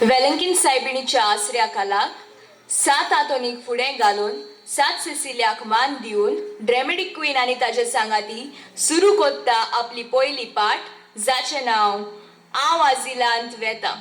वेलंकीन सायबिणीच्या आसऱ्या खाला सात आंतोनीक फुडें घालून सात सिसिल्याक मान दिवन ड्रॅमेडीक क्वीन आनी ताजे सांगाती सुरू कोत्ता आपली पयली पाट जाचें नांव हांव आजिलांत वेता.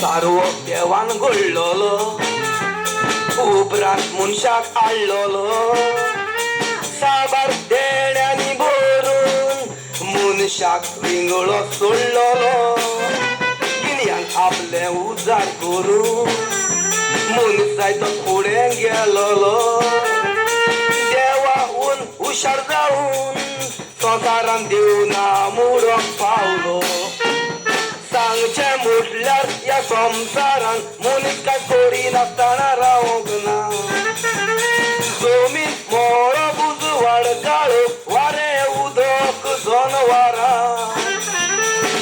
सारवो देवान घडलोलो उपरांत मनशाक हाडलोलो साबार देण्यांनी भरून मनशाक विंगळो सोडलोलो गिन्यान आपलें उजार करून मनीस जायतो फुडें गेलोलो देवाहून हुशार जावन संवसारान देवना मुडोंक पावलो. सांगचें म्हटल्यार ह्या संवसारान मनीस काय करिनासतना रावंक ना. जमीन मळब उजवाड काळो वारें उदक जनवरां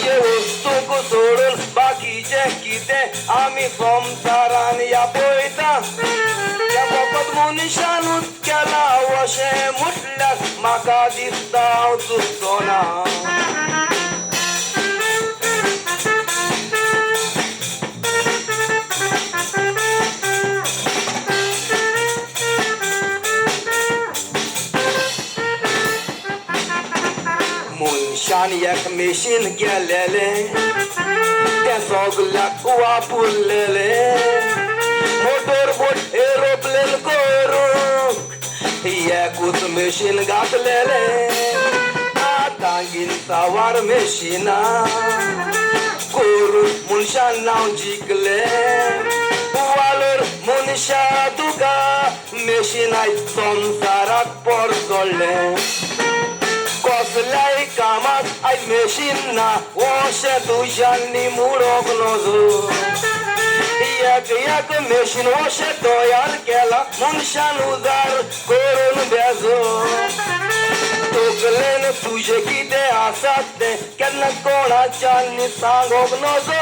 हे वस्तूंक सोडून बाकीचें कितें आमी संवसारान ह्या पळयता. त्या फकत मनशानूच केला अशें म्हटल्यार म्हाका दिसता हांव चुकचो ना. मनशान एक मेशीन केलेलें तें सगल्याक वापरलेलें मोटर बोट एरोप्लेन करूंक एकूच मेशीन घातलेलें. आतां गिनसावार मेशिनां करून मनशान नांव जिखलें. वालोर मनशा तुका मेशिनाय संवसाराक परजळ्ळें. कसल्याय कामाक आयज मेशीन ना अशें तुज्यांनी मुडोंक नजो. एक एक मेशीन अशें तयार केलां मनशान उजार करून बेजो. तकलेन तुजें कितें आसा तें केन्ना कोणाच्यानी सांगोंक नजो.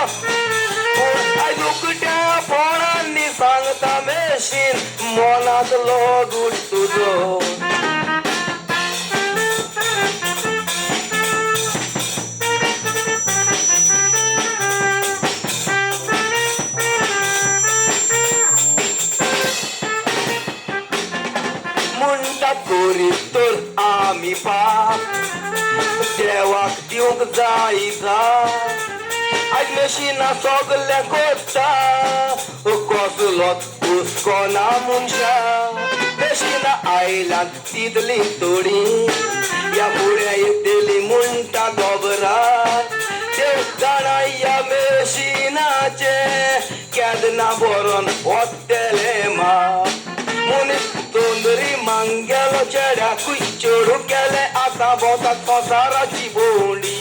पूण आयज उकट्या पोणांनी सांगता मेशीन मनांतलो गूट तुजो. करीत तर आमी पाप देवाक दिवंक जायना. आयज मेशिनां सगलें करता कसलोच हुस्को ना मनशा. मेशिनां आयल्यात तितलीं थोडीं ह्या फुडें येतलीं म्हणटा खबरार. देव जाणा ह्या मेशिनाचें केन्ना बरोवन वतलें माप. मनीस तोंदरी मांगेलो चेड्याकूय चेडूं केलें आतां भोंवतात संवसाराची भोंवडी.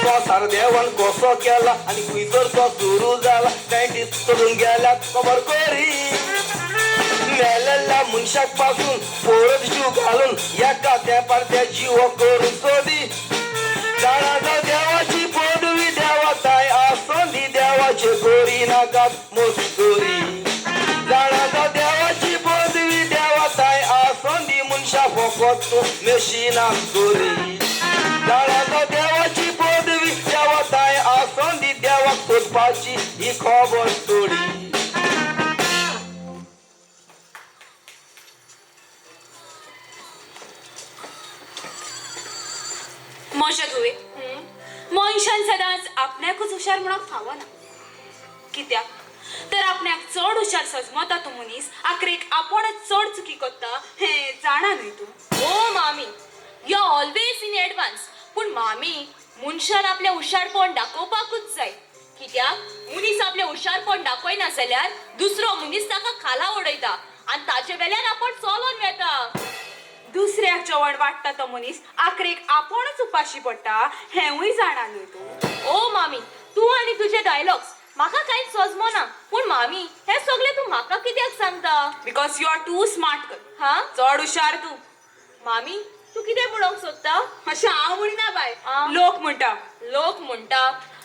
संवसार देवान कसो केला आनी खंयसर तो सुरू जाला सायंटिस्ट सोदून गेल्यात खबर करी. मेलेल्या मनशाक पासून परत जीव घालून एका तेंपार ते जीव करून सोदी. जाणा जावं देवाची पदवी देवताय आसोंदी देवाचे करी नाकात मस्करी. जाणा जावं देवाची पदवी देवताय आसोंदी मनशा फकत तूं मेशिनाक करी. जाणा जावं देवाची पदवी देवताय आसोंदी देवाक सोदपाची ही खबर थोडी. म्हज्या धुवे, मनशान सदांच आपल्याकूच हुशार म्हणूंक फावना. कित्याक तर आपल्याक चड हुशार सजमता तूं मनीस आखरेक आपणच चड चुकी करता हें जाणा न्हय तूं. ओ मामी, you always in advance. पूण मामी, मनशान आपलें हुशारपण दाखोवपाकूच जाय. कित्याक मनीस आपलें हुशारपण दाखयना जाल्यार दुसरो मनीस ताका खाला उडयता आनी ताचे वेल्यान आपण चलोन वेता. दुसऱ्याक जेवण वाडटा तो मनीस आखरेक आपूणच उपाशी पडटा हेंवूय जाणा न्हय तूं. ओ मामी, तूं आनी तुजे डायलॉग्स म्हाका कांयच सजमना. पूण मामी, हें सगळें तूं म्हाका कित्याक सांगता? Because you are too smart girl. हा, चड हुशार तूं. मामी, तूं कितें म्हणोंक सोदता? अशें हांव म्हणिना बाय, आ? लोक म्हणटा. लोक म्हणटा?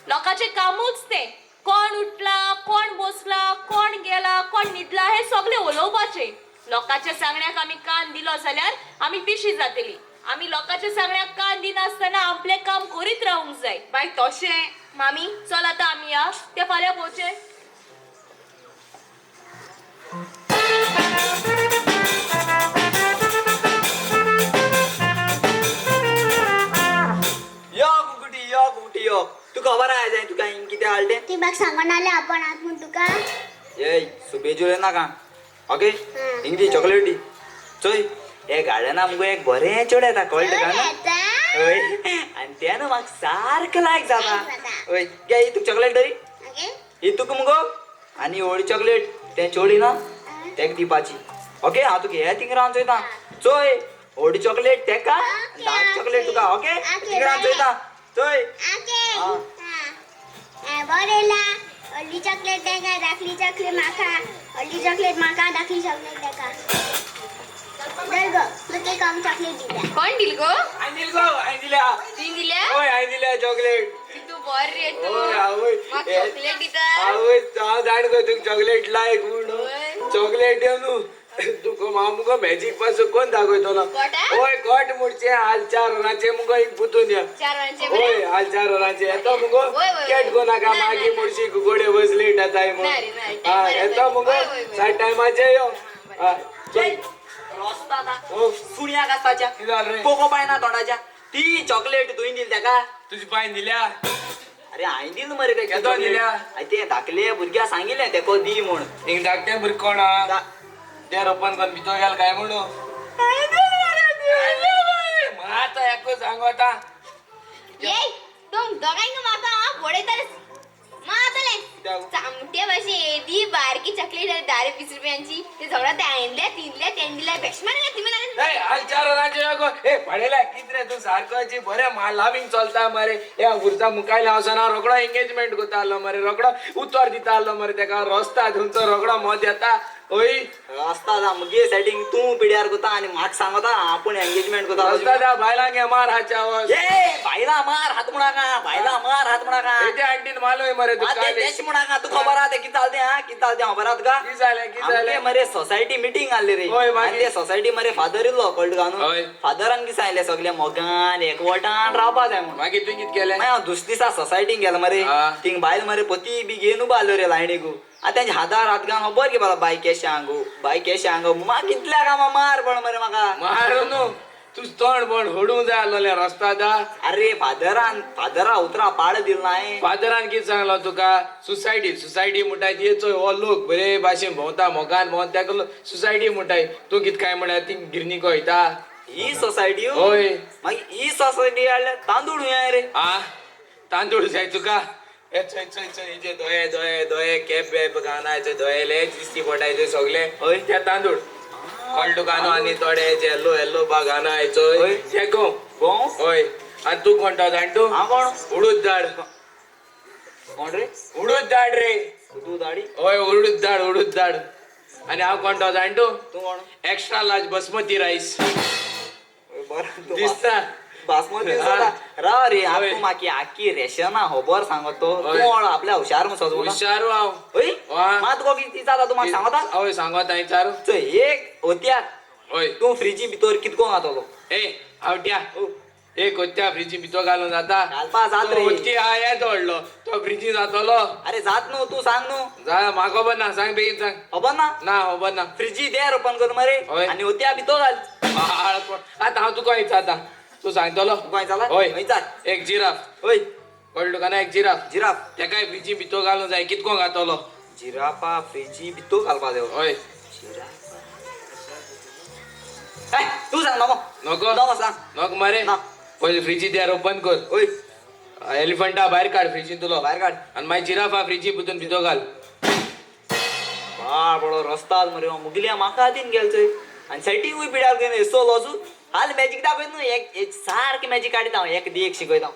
लोकांचें कामूच तें, कोण उठला, कोण बसला, कोण गेला, कोण न्हिदला, हें सगळें उलोवपाचें. लोकांच्या सांगण्याक आमी कान दिलो जाल्यार आमी पिशी जातली. आमी लोकांच्या सांगण्याक कान दिनासतना आपलें काम करीत रावूंक जाय. बाय तशें. मामी, चल आतां आमी या, ते फाल्यां पळोवचें. यो कुकुटी, यो कुकुटी, यो. तू खबर आहा जाय तुका हिंग कितें हाडलें? ती म्हाका सांगून आले आपण आत म्हूण तुका. ये सुबेज नाका, ओके? हिंग दी चॉकलेट दी. चोय, हे गार्डना मुगो एक बरें चेडूं येता, कळ्ळें तुका न्हू? येता. हय, आनी तें न्हू म्हाका सारकें लायक जाता. लायक जाता. हय, घे ही तुका चॉकलेट तरी. ओके. ही तुका मुगो आनी व्हडली चॉकलेट तें चोडी ना तेका दिवपाची, ओके? हांव तुका हे थिंग रावन चोयता. चोय, व्हडली चॉकलेट तेका, ओके, धाक चॉकलेट तुका, ओके? ओके, थिंग रावन बरें. चोयता, चोय. ओके. हा. हा, बरें येला. व्हडली चॉकलेट तेका, धाकली चॉकलेट म्हाका. व्हडली चॉकलेट म्हाका, धाकली चॉकलेट तेका. धर गो, तुका एक हांव चॉकलेट दिता. कोण दिल गो? हांवें दिल गो, हांवें दिल्या. तुवें दिल्या? हय, हांवें दिल्या चॉकलेट. तूं बरें रे तूं. हय, आवय. म्हाका चॉकलेट दिता. आवय, हांव जाण गो तुका चॉकलेट लायक म्हूण. हय. चॉकलेट येवन न्हू तुका हांव मुगो मॅजीक पासून कोण दाखयतलो? कोटा? हय, कोट मुडचे हाल 4 वरांचे मुगो हिंग पुतून या. 4 वरांचे? हय, हाल 4 वरांचे येतो मुगो. हय, हय, केट गो नाका. ना, ना, मागीर ना. मुडशी गोडे बस लेट जाताय ना रे, ना, म्हूण. टायमार हा, येतो. येतो मुगो. हय, हय, हय. सात टायमाचे यो. हा, चल. रस्ता ना. हो. सुण्याक आसपाच्या. कितें जालें रे? कोको पायना तोंडाच्या. ती चॉकलेट तुवें दिली तेका? तुजी पायन दिल्या. अरे, हांवें दिली मरे तेका केदो चॉकलेट. दिल्या? आनी ते धाकले भुरग्या सांगिल्लें तेका दी म्हूण. हिंग धाकटे भुरगें कोण आहा? देर ओपन करून भितर गेल काय म्हणून आतां हेका सांगता. ये तुम दोगांयक म्हाका हांव बडयतलें, मारतलें. कित्याक? सामके भाशेन येदी बारकी चॉकलेट 10-20 रुपयांची, ते सगळं ते हांवें तिनल्या, तेणें दिल्या. बेशमान तुमी नाल्यार. ए, आज 4 वरांचे यो गो. ए पळयल्या कित रे, तूं सारको जी बरें लावींग चलता मरे. हे उरता मुखायले वचना, रोकडो एंगेजमेंट करता आसलो मरे, रोकडो उतर दिता आसलो मरे तेका. रस्ता थंयचो रोकडो मद येता. हय. रस्ता जा मुगे सेटिंग तूं पिड्यार कोता आनी म्हाका सांगता आपूण एंगेजमेंट कोता. रस्ता जा बायलांक हे मार हाच्या वच. ए, बायलां मार हात म्हणाका, बायलां मार हात म्हणाका. ते आंटीन मालोय मरे आ, तुका. ते तेश म्हणाका. तूं खबर आहा ते कितें जालें तें? हा, कितें जालें तें खबर आहा तुका? कितें जालें, कितें जालें? आमगे मरे सोसायटी मिटींग आहली रे. हय, मागीर? आनी ते सोसायटी मरे फादर इल्लो, कळ्ळें तुका न्हू? हय. फादरान कितें सांगलें, सगळें मोगान एकवटान रावपा जाय म्हूण. मागीर तुवें कितें केलें? मागीर हांव दुसरे दिसा सोसायटीन गेलो मरे. हा. थिंग बायल मरे पती बी घेवन उबो आहल्यो रे लायणीकू. आनी तेंच्या हातार हात घालून खबर घेवपा लागलो, बाय केशें आहा गो, बाय केशें आहा गो. म्हाका कितल्या कामां मार पड मरे म्हाका. मार न्हू, तुज तोंड बोंड होडूंक जाय आसलोलें रस्ता दा. अरे, फादरान फादरा उतरां पाड दिल ना हांवें. फादरान कितें सांगलो तुका? सोसायटी सोसायटी म्हणटाय ती. चोय, हो लोक बरे भाशेन भोंवता मोगान भोंवता, तेका सोसायटी म्हणटाय. तूं कितें काय म्हळ्यार ती गिरनीक वयता. ही सोसायटी? हय. मागीर ही सोसायटी हाडल्यार तांदूळ हुंय रे? आ, तांदूळ जाय तुका? हे चोय चोय चोय, हेजे दोये दोये दोये केप बेप घालना, चोय दोयेले दिसती पडटाय चोय सगळे. हय. ते तांदूळ, कळ्ळें तुका न्हू? आनी थोडे येल्लो येल्लो बाग घालना चोय. हय. ते गो. गोंव. हय, आनी तूं कोण तो जाण तूं? हांव कोण? उडूद दाड. कोण रे? उडूद दाड रे. तूं दाडी. हय, उडूद दाड, उडूद दाड. आनी हांव कोण तो जाण तूं? तूं कोण? Extra large basmati rice. हय, बरें तूं. दिसता. बासमती. हा. राव रे. हय. तूं म्हाका आख्खी रेशना खबर सांगत तो. हय. तूं कोण आपल्या हुशार म्हूण सजवता. हुशार हांव. हय. हा. मात तुका कितें जाता तूं म्हाका सांगता? हय, सांगता विचार. चोय, एक होत्याक हय. तूं फ्रिजी भितर कितको घातलो? ए आवट्या, एक होत्या फ्रिजी भितर घालून जाता? घालपा जात रे. होत्ती हा येदो व्हडलो, तो फ्रिजी जातलो? अरे, जात न्हू, तूं सांग न्हू. जा, म्हाका खबर ना, सांग बेगीन सांग. खबर ना? ना, खबर ना. फ्रिजी देर ओपन कर मरे. हय. आनी होत्या भितर घाल. आतां हांव तुका विचारता, तूं सांगतलो? तुका विचारला? हय. विचार. एक जिराफ. हय. कळ्ळें तुका ना? एक जिराफ. जिराफ. तेकाय फ्रिजी भितर घालूंक जाय, कितको घातलो? जिराफा फ्रिजी भितर घालपा जाय? हय. जिराफा, ए, तूं सांग नको. नको? नको सांग. नको मरे? ना. पयलीं फ्रिजी देर ओपन कर. हय. एलिफंटा भायर काड फ्रिजींतलो. भायर काड. आनी मागीर जिराफा फ्रिजी भितर भितर घाल. बाळ बडो रस्ताद मरे हो. मुगल्या म्हाका हातीन गेल चोय आनी सेटिंगूय पिड्यार घेवन येसो लॉसू. हाल मॅजीक दाखयत न्हू, एक सारकें मॅजीक काडटा हांव, एक दी एक शिकयता.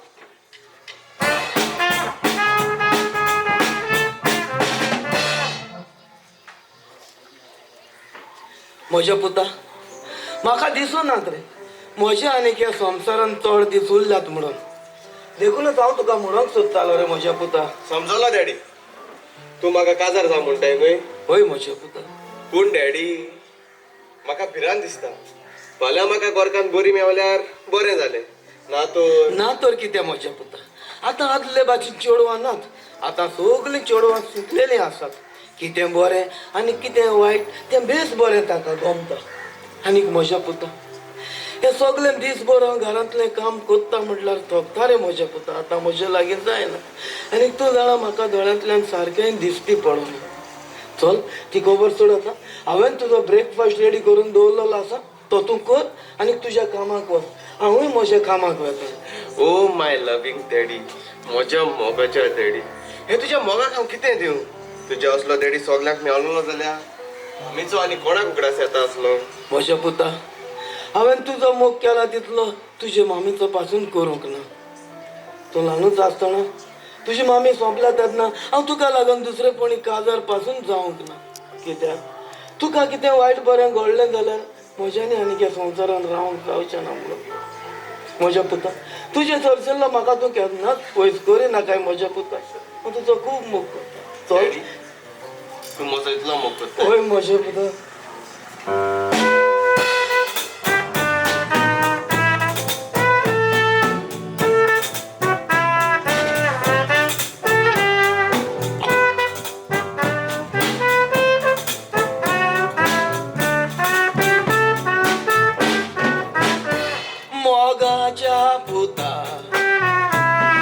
म्हज्या पुता, म्हाका दिसनात रे म्हज्या आनीक ह्या संवसारान चड दीस उरल्यात म्हणून, देखूनच हांव तुका म्हणूंक सोदतालो रे म्हज्या पुता. समजलो डॅडी, तूं म्हाका काजार जाव म्हणटाय न्हय? हय म्हज्या पुता. पूण डॅडी म्हाका भिरांत दिसता, फाल्यां म्हाका गोरकान बरी मेवल्यार बरें जालें, ना तर. ना तर कितें म्हज्या पुता, आतां आदले भाशेन चेडवां नात, आतां सगलीं चेडवां शिकलेलीं आसात. कितें बरें आनी कितें वायट तें बेस बरें ताका गमता. आनीक म्हज्या पुता, हे सगळें दीसभर हांव घरांतलें काम करता म्हटल्यार थकता रे म्हज्या पुता, आतां म्हज्या लागीं जायना. आनीक तूं जाणा म्हाका दोळ्यांतल्यान सारकें दिश्टी पडना. चल ती खबर सोड, आतां हांवें तुजो ब्रेकफास्ट रेडी करून दवरलेलो आसा, तो तूं कर आनी तुज्या कामाक वच, हांवूय म्हज्या कामाक वता. ओ my loving daddy, म्हज्या मोगाच्या डॅडी, हे तुज्या मोगाक हांव कितें दिवं? तुज्या असलो डॅडी सगल्यांक मेवलो जाल्यार आमीचो आनी कोणाक उगडास येता आसलो? म्हज्या पुता, हांवें तुजो मोग केला तितलो तुजे मामीचो पासून करूंक ना. तूं ल्हानूच आसतना तुजी मामी सोंपल्या तेन्ना हांव तुका लागून दुसरेपणी काजार पासून जावंक ना. कित्याक तुका कितें वायट बरें घडलें जाल्यार म्हज्यानी आनी ह्या संवसारान रावंक जावचें ना म्हणून. म्हज्या पुता, तुजें सरसल्लो म्हाका तूं केन्नाच पयस करिनाकाय म्हज्या पुता, हांव तुजो खूब मोग करता. चल, तूं म्हजो इतलो मोग करता? हय म्हज्या पुता. मोगाच्या पुता,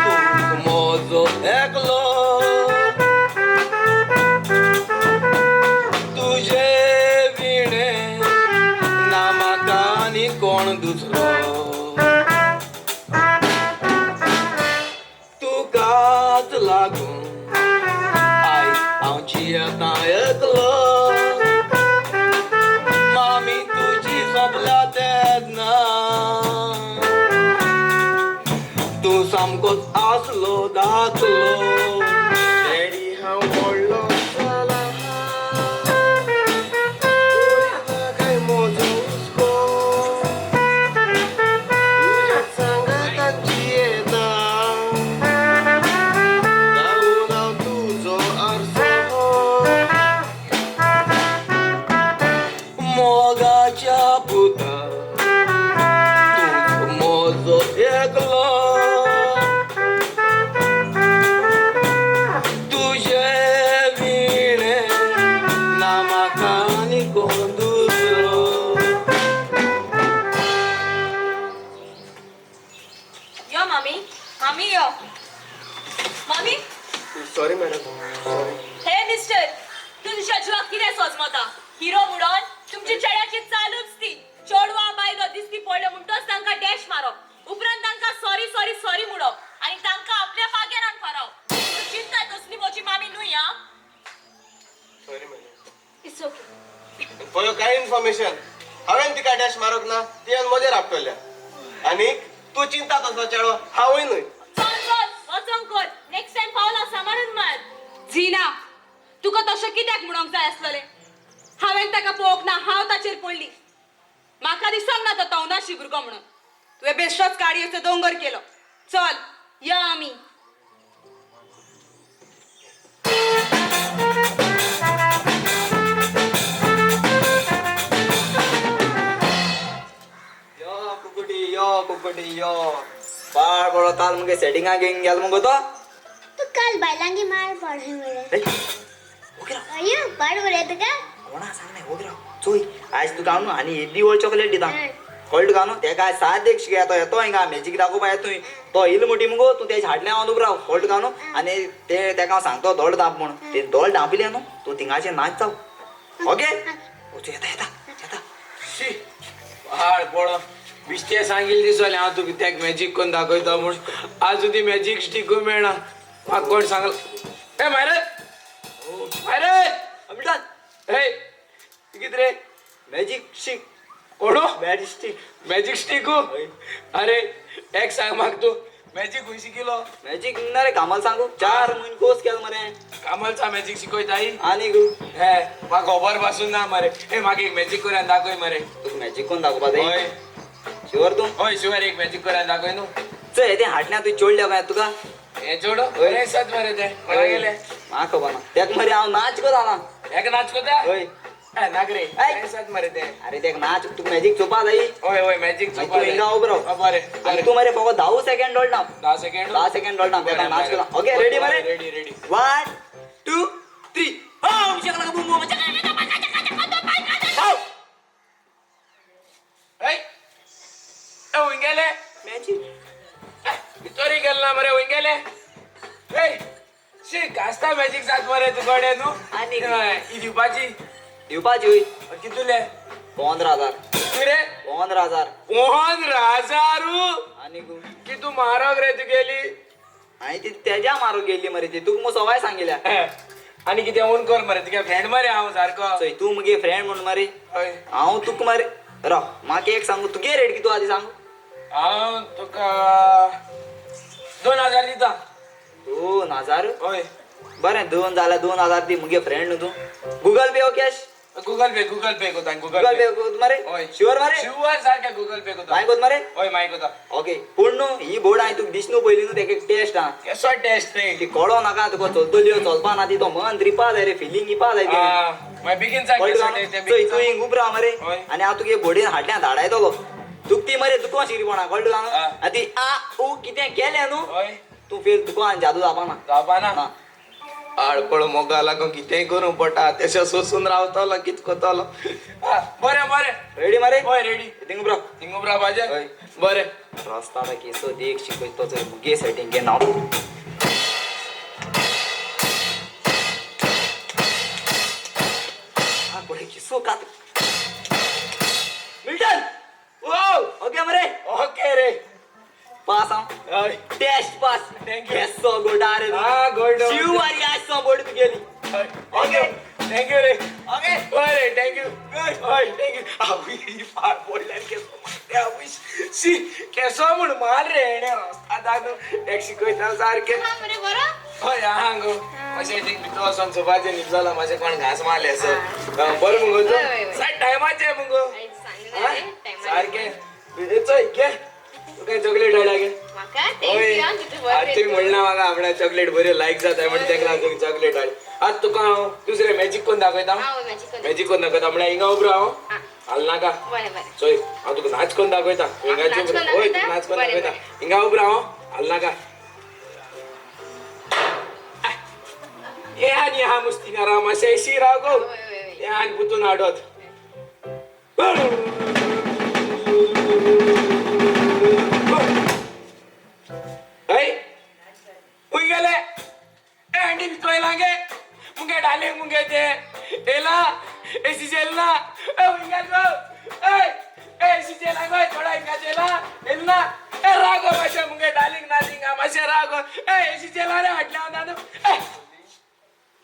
तूं म्हजो एकलो, तुजे विणे ना म्हाका आनी कोण दुसरो. तुकाच लागून आयज हांव जियेता एकलो, मामी तुजी सोंपल्या तेन्ना तूं सामकोच आसलो दाखलो. डॅडी हांव व्हडलो जाला, काय म्हजो हुस्को, तुज्या सांगातान जियेता, जावन हांव तुजो आरसो. मोगाच्या पुता, तूं म्हजो एकलो, तुजे विणे ना म्हाका आनी कोण दुसरो. यो मामी, मामी यो मामी. Sorry madam, sorry. हे मिस्टर, तुमच्या जिवाक कितें सोजमता? हिरो म्हणून तुमची चेड्याची चालूच ती. चेडवा बायलो दिसती पडल्यो म्हणटच तांकां डॅश मारप, उपरांत तांकां सॉरी सॉरी सॉरी म्हणप आनी तांकां आपल्या पागेरान फारावप. तूं चिंता तसली म्हजी मामी न्हय. आं, सॉरी मॅडम. It's okay. पळय काय इन्फॉर्मेशन, हांवें तिका डॅश मारूंक ना, तियान म्हजेर आपटल्या. आनीक तूं चिंता तसलो चेडो हांवूय न्हय. चल चल वचोंक कर, नेक्स्ट टायम पावला सांबाळून मार. झिना, तुका तशें कित्याक म्हणूंक जाय आसलेलें? हांवें ताका पळोवंक ना, हांव ताचेर पडली. म्हाका दिसोंक ना तो तवनाशी भुरगो म्हणून. तुवें बेश्टोच काडयेचो दोंगर केलो. चल या आमी. यो कुकुटी, यो कुकुटी, यो बाळ बरो काल मुगे सेटिंगाक घेवन गेलो मुगो तो. तूं काल बायलांगी मार पडली मरे. ओके राव. अयो पाड मरे तुका. कोणा सांगनाय, ओगी राव. चोय आयज तुका हांव न्हू आनी येदी व्हड चॉकलेट दिता, कळ्ळें तुका न्हू? तेका आयज सात एक शिकया, तो येतो हिंगा मॅजीक दाखोवपा येता. तुवें तो येयलो म्हणटी मुगो तूं तेज्या हाडलें हांव उबो राव, कळ्ळें तुका न्हू? आनी ते तेका हांव सांगतो दोळे धांप म्हूण, ते दोळे धांपिले न्हू तूं थिंगाचेर नाच जाव. ओके, येता येता येता. शी हाड पडो बिश्टे सांगिल्लें दिसलें हांव तुका तेक मॅजीक करून दाखयता म्हूण, आजून ती मॅजीक स्टिकूय मेळना. म्हाका कोण सांगला? ए मायरत, मायरत, अमितान हे कितें रे? मॅजीक शीक कोणू? Magic stick. मॅजिक स्टिकू? अरे एक सांग म्हाका, तूं मॅजिक खंय शिकिलो? मॅजिक ना रे, कामाल सांगू, 4 म्हयने कोर्स केलो मरे. कामालचा मॅजिक शिकयताई? आनी हे म्हाका खबर पासून ना मरे. हे म्हाका एक मॅजिक करून दाखय मरे. तुका मॅजिक कोण दाखोवपा जाय? हय. शुअर तूं? हय शुअर, एक मॅजिक करून दाखय न्हू. चल, ते हाडल्या तूं चोडल्या काय तुका? हे चेडो बरें दिसत मरे ते. कोणा गेले? म्हाका खबर ना. तेक मरे हांव नाच करता ना. हेका नाच करता? हय. नाक रे, ऐ. बरें दिसत मरे ते. अरे तेक नाच, तुका मॅजिक चोवपा जाय? हय हय, मॅजिक. मागीर तूं हिंगा उबो राव. बरें. आनी बरें. तूं मरे फकत 10 सेकंड डोळना. 10 सेकंड? 10 सेकंड डोळना, तेका नाच करता. ओके, रेडी मरे? Ready ready. 1 2 3. हो शकला बूम बूम. ऐ ए, गेले. मॅजिक. भितोरी गेल ना मरे, गेले. ए शी, गाजता मॅजिक जात मरे तू गडे न्हू. आनी? हय, ही दिवपाची? दिवपाची होय. कितुले? 15,000. कितें रे? 15,000. 15,000? आनी की तूं म्हारग रे तुगेली. हांवें ती तेज्या मारूंक गेल्ली मरे ती, तुका मग सवाय सांगिल्या. आनी कितें ओन कर मरे, तुगे फ्रेंड मरे हांव सारको. चोय, तूं मुगे फ्रेंड म्हूण मरे. हय. हांव तुका मरे, राव, म्हाका एक सांगू, तुगे रेट कितू आदी सांग. हांव तुका 2,000 दिता. 2,000? हय. बरें, दोन जाल्यार 2,000 दी, मुगे फ्रेंड न्हू तूं. गुगल पे ओ cash? Google Pay, Google Pay कोता. गुगल पे कोत मरे? हय. शुअर मरे? शुअर, सारकें गुगल पे कोता. मागीर कोत मरे? हय, मागीर कोता. ओके, पूण न्हू ही बोर्ड हांवें तुका दिस न्हू पयलीं न्हू तेका एक टेस्ट आहा. केसो टेस्ट रे? ती कळो नाका तुका, चलतली चलपा ना ती, तो मन रिपा जाय रे, फिलिंग इपा जाय ती. मागीर बेगीन सांग कळ्ळें केसो तुका? टेस्ट. चोय, तूं हिंग उब राव मरे. हय. आनी हांव तुगे बोडीन हाडल्या धाडायतलो तुका ती मरे, तुका शिरपणा कळ्ळें तुका न्हू? हा. आनी ती आ उ कितें केलें न्हू हय. तूं, फेल तुका आनी जादू जावपा ना. जावपा ना. ना. आडपळ मोगा लागून कितेंय करूं पडटा, तेशें सोसून रावतलो, कित करतलो. बरें बरें. रेडी मरे? हय, रेडी. थिंग उब राव. थिंग उब रावपाचें? हय. बरें. रस्ता केसो देख शिकयतो चोय, मुगे सेटींग घेन हांव. आ, पळय केसो कात मिल्टन. ओ. ओके मरे? ओके रे. पास हांव. हय. Test pass. Thank you. केसो गोडा रे तूं. हा, गोड. शिववारी आज सो बोर्ड तुगेली. ओके, thank you रे. ओके. बरें, thank you. हय, thank you. आवय, फार पडल्यार केसो मारते आवय. शी, केसो म्हूण मार रे हेणे रस्ता दादू एक शिकयता सारकें. हा मरे, बरो? हय, आहा गो, मातशें थिंग भितर वचोन सोफाचेर न्हीद जाला, मातशें कोण घांस मारले असो. बरें मुगो तूं? हय, हय, हय. सात टायमाचें मुगो. सांगलें रे टायमार. सारकें. चोय घे, तुका चॉकलेट हाडल्या गे. म्हाका? Thank you आं, तुजें बरें. आज तुवें म्हणलां म्हाका आपणा चॉकलेट बऱ्यो लायक जाता म्हण, तेका लागून चॉकलेट हाड. आज तुका हांव दुसरें मॅजीक कोण दाखयता. हांव मॅजीक कोन्न. मॅजीक कोण दाखयता म्हळ्यार हिंगा उबो राव, हा. हाल नाका. बरें बरें. चोय, हांव तुका नाच कोण दाखयता. हिंगा. नाच कोन्न हय. दाखयता? तुका नाच कोण बरें, दाखयता. बरें. हिंगा उबो राव, हाल नाका. हे आनी हा मुस्ती राव, मातशें एशी राव गो. हय, हय, हय. हे आनी पुतून हाडत. हय, खंय गेले? ए आंटी, भितर येयलां गे मुगे डार्लिंग, मुगे ते येयला एसी चेयला. ए, खंय गेल गो? ए ए, एसी चेयला गो थोडा, हिंगा चेयला येयला ना. ए राव गो मातशें, मुगे डार्लिंग ना थिंगा, मातशें राव गो. ए, एसी चेयला रे हाडल्या हांव दादू. ए.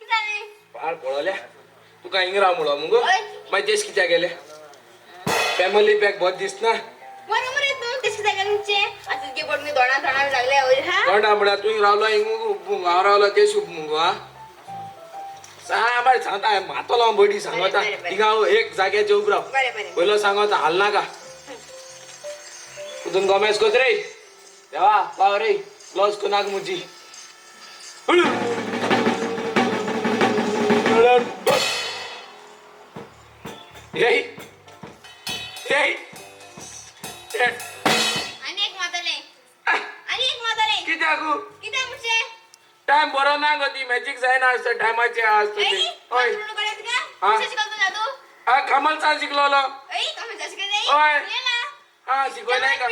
कितें जालें? पाड पळोवल्या, तुका हिंग राव म्हणलो मुगो. हय. मागीर तेश कित्याक गेले? फॅमिली पॅक बोत दिसना. बरोबर मरे तूं, तशें जालें तुमचें. आतां तुगे बोट दोणा तोंडा लागले वयर हा. तोंडा म्हळ्यार तूं रावलो हिंग, हांव रावलो तेश मुगो. हा सांग सांगता, मातलो हांव बडी सांगता. बरें, बरें. हिंगा हांव एक जाग्याचेर उबो राव. बरें बरें. पयलो सांगता, हाल नाका. तुजून गोमेस कोत रे, देवा पाव रे, लॉस कोनाक मुजी. येई येई. आनी एक मातलें, आनी एक मातलें. कित्याक? कितें म्हणजे? टायम बरो ना गो, ती मॅजीक जायना आसता टायमाचे आसता ती. हय. हा. जादू. हा, कमल सान शिकलोलो. हय. हा, शिकवलाय का?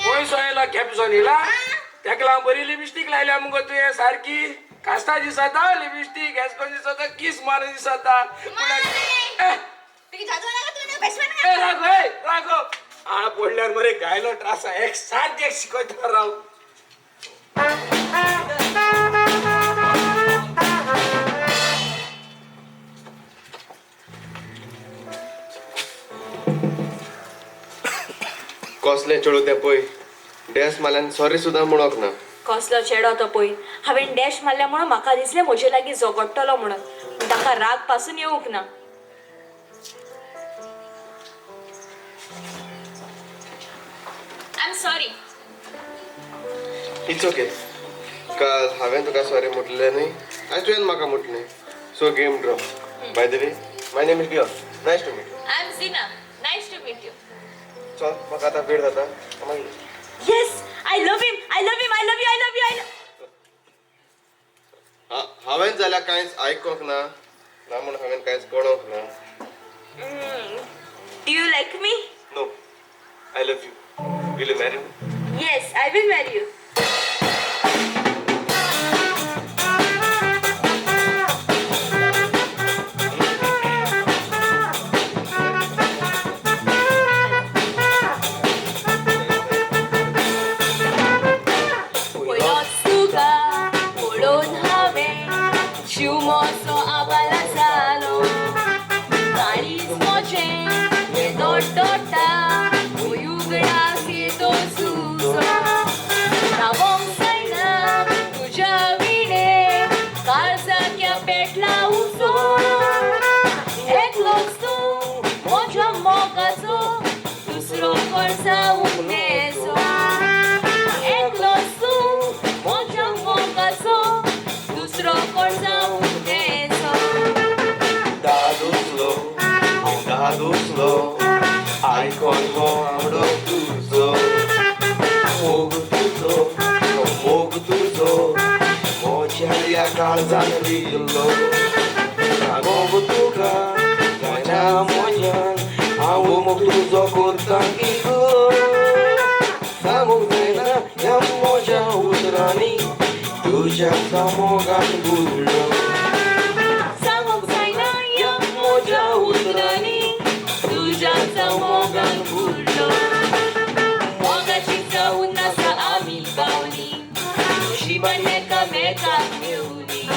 पयसो येयलो खेपसोन येयला. तेका लागून बरी लिपस्टीक लायल्या मुगो तुवें, सारकी कास्ता दिसता लिपस्टीक, हेच करून दिसता, किस मारून दिसता. ए ए, रागो, ए रागो. आ पडल्यार मरे गायलो त्रास. एक सात एक शिकयता राव. कसलें चेडूं तें पळय, डॅस मारल्यान सॉरी सुद्दां म्हणोंक ना. कसलो चेडो तो पळय, हांवें डॅश मारल्या म्हणून म्हाका दिसलें म्हजे लागीं झगडटलो म्हणून, पूण ताका राग पासून येवंक ना. I am sorry. It's okay. काल हांवें तुका सॉरी म्हटलें न्ही, आयज तुवें म्हाका म्हटलें. So game draw. By the way, my name is Dion. Nice to meet you. I am Zina. Nice to meet you. चल म्हाका आतां वेळ जाता. मागीर. Yes, I love him. I love him. I love you. I love you. I love. हांवें जाल्यार कांयच आयकोंक ना, ना म्हूण हांवें कांयच कळोंक ना. Do you like me? No, I love you. Will you marry me? Yes, I will marry you. पयलोच तुका पळोवन हांवें जीव म्हजो आबाला जालो. काळीज म्हजें दोडटा, उगडास येतो सुजो. रावोंक जायना तुज्या विणें, काळजाक पेटला उजो. एकलोच तूं म्हज्या मोगाचो, दुसरो कोण जावंक नेजो. एकलोच तूं म्हज्या मोगाचो, दुसरो कोण जावंक नेजो. दादुसलो हांव दादुसलो, आयकोन हो आवडो तुजो. मोग तुजो हो मोग तुजो, म्हज्या ह्या काळजान रिगलो. सांगोंक तुका जायना म्हज्यान, हांव मोग तुजो करता कितलो. सांगूंक जायना ह्या म्हज्या उतरांनी, तुज्या मोगान बुडलो. सांगूंक जायना ह्या म्हज्या उतरांनी, तुज्याच मोगान बुडलो. मोगाची जावन आसा आमी पावली, नशिबान एकामेकाक मेवली.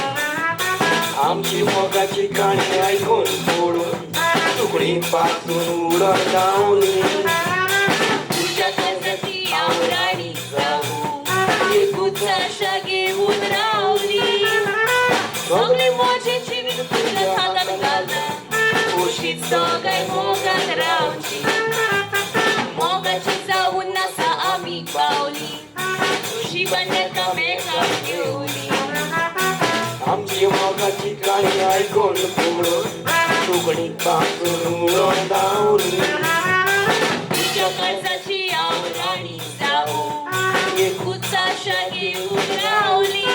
आमची मोगाची काणी आयकून पळोवन, सुकणीं पासून उडोन धांवली. तुज्या काळजाची हांव राणी जावूं, एकूच आशा घेवन रावली. सगळें म्हजें जिवीत तुज्या हातान घालता, खोशीच दोगांय मोगान रावची. मोगाची जावन आसा आमी पावली, नशिबान एकामेकाक मेवली. आमची मोगाची काणी आयकून पळोवन, सुकणीं पासून उडोन धांवली. तुज्या काळजाची हांव राणी जावूं, एकूच आशा घेवन रावली.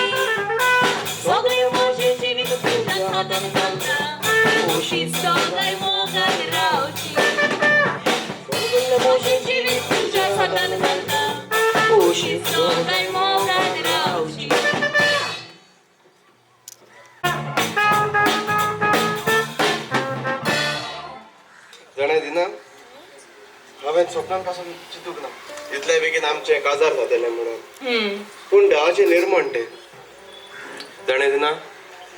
सगळें म्हजें जिवीत तुज्या हातान घालता, खोशीच दोगांय मोगान रावची. सगळें म्हजें जिवीत तुज्या हातान घालता, खोशीच दोगांय मोगान रावची. जाणा दिना, हांवें स्वप्नान पासून चिंतूंक ना इतले बेगीन आमचें काजार जातलें म्हणून. पूण देवाचें निर्मण तें. जाणा दिना,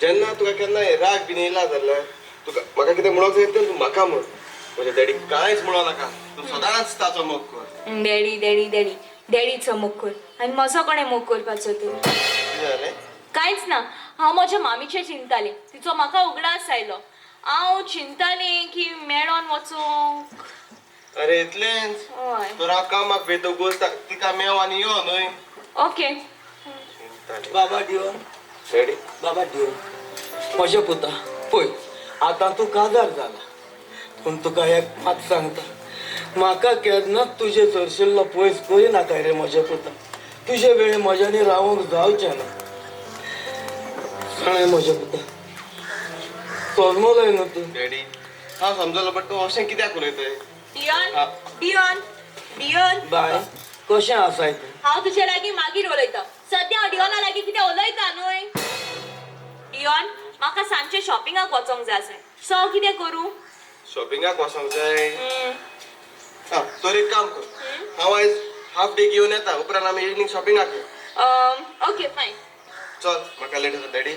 जेन्ना तुका केन्ना राग बीन येयला जाल्यार तुका म्हाका कितें म्हणोंक जाय तें तूं म्हाका म्हण. म्हज्या डॅडीक कांयच म्हणो नाका, तूं सदांच ताचो मोग कर. डॅडी डॅडी डॅडी डॅडीचो मोग कर, आनी म्हजो कोणें मोग करपाचो तर? कितें जालें? कांयच ना, हांव म्हज्या मामीचें चिंतालें, तिचो म्हाका उगडास आयलो. हांव चिंतालें की मेळोन वचूंक. अरे इतलेंच? हय. तर हांव कामाक वयतकूच तिका मेव आनी यो न्हय. ओके. बाबा डिओन, डॅडी. बाबा डिओन, म्हज्या पुता पळय आतां तूं काजार जाला, पूण तुका एक मात सांगता, म्हाका केन्नाच तुजे सरशिल्लो पयस करिनाका रे म्हज्या पुता. तुजे वेळे म्हज्यानी रावंक जावचें ना. जाणाय म्हज्या पुता, सोजमलोय न्हू तूं. डॅडी हांव समजलो, बट तूं अशें कित्याक उलयतय? Dion, Dion, Dion. बाय, कशें आसाय तूं? हांव तुजे लागीं मागीर उलयतां, सद्या हांव डियॉना लागीं कितें उलयता न्हय. डियॉन, म्हाका सांजचें शॉपिंगाक वचोंक जाय आसलें, सो हांव कितें करूं? शॉपिंगाक वचोंक जाय? आं, तर एक काम कर, हांव आयज हाफ डे घेवन येता, उपरांत आमी इवनींग शॉपिंगाक यो. Okay fine. चल म्हाका लेट जाता डॅडी.